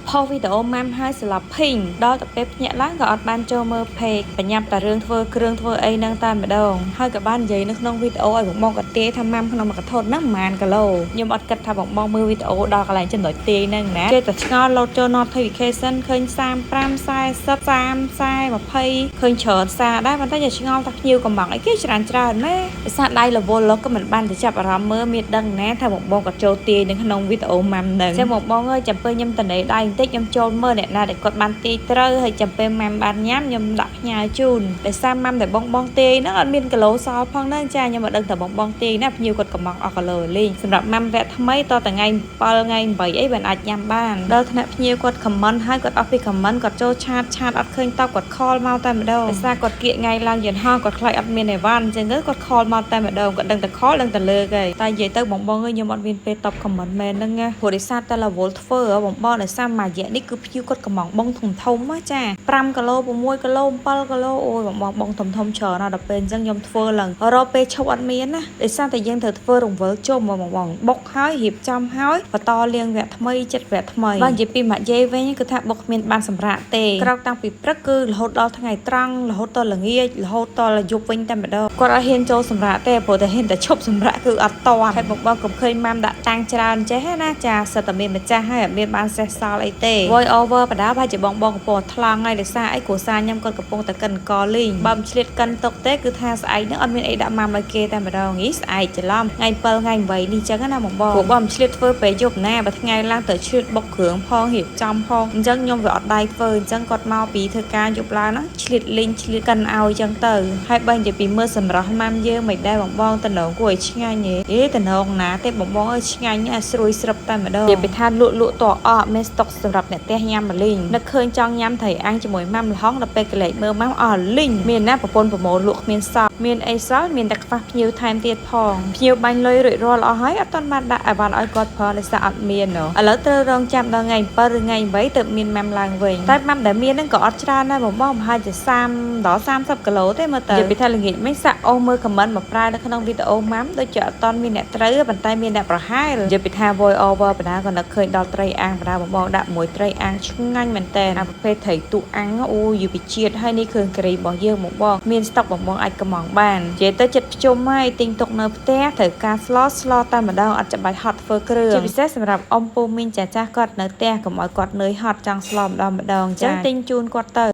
ផុសវីដេអូម៉ាំហើយស្លាប់ភីងដល់តែពេលភ្ញាក់ឡើងក៏អត់បានចូលមើល page បញ្ញាប់តែរឿងធ្វើគ្រឿងធ្វើអីហ្នឹងតែម្ដងហើយក៏បាននិយាយនៅក្នុងវីដេអូឲ្យបងបងក៏ទាយថាម៉ាំក្នុងមួយកន្ធត់ហ្នឹងប្រហែលគីឡូខ្ញុំអត់គិតថាបងបងមើលវីដេអូដល់កន្លែងចំណុចទាយហ្នឹងណាចេះតែឆ្ងល់លោតចូល notification ឃើញ35 40 30 40 20ឃើញច្រើនសារដែរប៉ុន្តែอย่าឆ្ងល់ថាភ្ញៀវកំងអីគេច្រើនច្រើនម៉ែភាសាដៃរវល់ក៏មិនបានទៅចាប់អារម្មណ៍មើលមានដឹងណាថាបងបងក៏ចូលទាយនៅក្នុងវីដេអូម៉ាំហ្នឹងចឹងបងបងអើយចាំពេលខ្ញុំតនេដៃបន្តិចខ្ញុំចូលមើលអ្នកណាដែលគាត់បានទាយត្រូវហើយចាំពេលម៉ាំបានញ៉ាំខ្ញុំដាក់ផ្ញើជូនដោយសារម៉ាំដែលបងបងទាយហ្នឹងអត់មានគីឡូសល់ផងហ្នឹងចាខ្ញុំមិនដឹងថាបងបងទាយណាភ្ញៀវគាត់កំងអស់គីឡូលេងសម្រាប់ម៉ាំវគ្គថ្មីតតែថ្ងៃ7ថ្ងៃ8អីបានអាចញ៉ាំបានដល់ថ្នាក់ភ្ញៀវគាត់ comment ហើយគាត់អស់ពី comment គាត់ចូល chat chat អត់ឃើញតបគាត់ call មកតែម្ដងដោយសារគាត់គៀកថ្ងៃឡើងយន្តហោះគាត់ខ្លាចអត់មានអីវ៉ាន់អញ្ចឹងទៅគាត់ call មកតែម្ដងគាត់ដឹងតែ call ដឹងតែលើកហើយតែនិយាយទៅបងបងអើយខ្ញុំអត់មានពេលតប comment មែនហ្នឹងណាព្រោះដោយសារតែរវល់ធ្វើបងបងដោយសារមួយរយៈនេះគឺភ្ញៀវគាត់កំងបងធំធំណាចា5គីឡូ6គីឡូ7គីឡូអូយបងបងបងធំធំច្រើនណាស់ដល់ពេលអញ្ចឹងខ្ញុំធ្វើឡើងរកពេលឈប់អត់មានណាដោយសារតែយើងត្រូវធ្វើរង្វិលជុំបងបងបុកហើយរៀបចំហើយបន្តលៀងវគ្គថ្មីចិត្តវគ្គថ្មីបើនិយាយពីម៉ាក់យាយវិញគឺថាបុកគ្មានបានសម្រាកទេក្រោកតាំងពីព្រឹកគឺរហូតដល់ថ្ងៃត្រង់រហូតដល់ល្ងាចរហូតដល់យប់វិញតែម្ដងគាត់អត់ហ៊ានចូលសម្រាកទេព្រោះតែហ៊ានតែឈប់សម្រាកគឺអត់តន់ហើយបងបងកុំឃើញម៉ាំដាក់តាំងច្រើនចេះណាចាសិតតែមានម្ចាស់ហើយអត់មានបានសេះសល់អីទេ voice over បដាប្រហែលជាបងបងកំពុងថ្លង់ហើយដោយសារអីគ្រួសារខ្ញុំគាត់កំពុងតែកិនកលីងបើមិនឆ្លៀតកិនទុកទេគឺថាស្អែកហ្នឹងអត់មានអីដាក់ម៉ាំឲ្យគេតែម្ដងហីស្អែកច្រឡំថ្ងៃ7ថ្ងៃ8នេះចឹងណាបងបងព្រោះបើមិនឆ្លៀតធ្វើពេលយប់ណាបើថ្ងៃឡើងទៅឆ្លៀតបុកគ្រឿងផងរៀបចំផងអញ្ចឹងខ្ញុំវាអត់ដៃធ្វើអញ្ចឹងគាត់មកពីធ្វើការយប់ឡើងហ្នឹងឆ្លៀតលេងឆ្លៀតកិនឲ្យចឹងទៅហើយបើនិយាយពីមើលសម្រស់ម៉ាំយើងមិនដែរបងបងតំណងគួរឲ្យឆ្ងាញ់ហ៎អេតំណងណាទេបងបងអើយឆ្ងាញ់ណាស្រួយស្រឹបតែម្ដងនិយាយពីថាលក់លក់តអស់មានស្តុកសម្រាប់អ្នកផ្ទះញ៉ាំម្លីងនឹកឃើញចង់ញ៉ាំត្រីអាំងជាមួយម៉ាំល្ហុងដល់ពេលកលែកមើលម៉ាំអស់លីងមានណាប្រពន្ធប្រមូលលក់គ្មានសល់មានអីសល់មានតែខ្វះភ្ញៀវថែមទៀតផងភ្ញៀវបាញ់លុយរួចរាល់អស់ហើយអត់ទាន់បានដាក់អីវ៉ាន់ឲ្យគាត់ផងដោយសារអត់មានឥឡូវត្រូវរងចាំដល់ថ្ងៃ7ឬថ្ងៃ8ទើបមានម៉ាំឡើងវិញតែម៉ាំដែលមានហ្នឹងក៏អត់ច្រើនដែរបងបងប្រហែលជា30ដល់30គីឡូទេមើលទៅនិយាយពីថាល្ងាចមិញសាក់អូសមើល comment មកប្រើនៅក្នុងវីដេអូម៉ាំដូចជាអត់ទាន់មានអ្នកត្រូវប៉ុន្តែមានអ្នកប្រហែលនិយាយពីថា voice over បណ្ដាក៏នឹកឃើញដល់ត្រីអាំងបណ្ដាបងបងដាក់មួយត្រីអាំងឆ្ងាញ់មែនតើអាប្រភេទត្រីទូអាំងអូយវិជាតិហើយនេះគ្រឿងការីរបស់យើងបងបងមានស្តុកបងបងអាចកំងបាននិយាយទៅចិត្តភ្ជុំហើយទិញទុកនៅផ្ទះត្រូវការស្លស្លតែម្ដងអត់ចាំបាច់ហត់ធ្វើគ្រឿងជាពិសេសសម្រាប់អ៊ំពូមីងចាស់ចាស់គាត់នៅផ្ទះកុំឲ្យគាត់នឿយហត់ចង់ស្លម្ដងម្ដងចឹងទិញជូនគាត់ទៅ។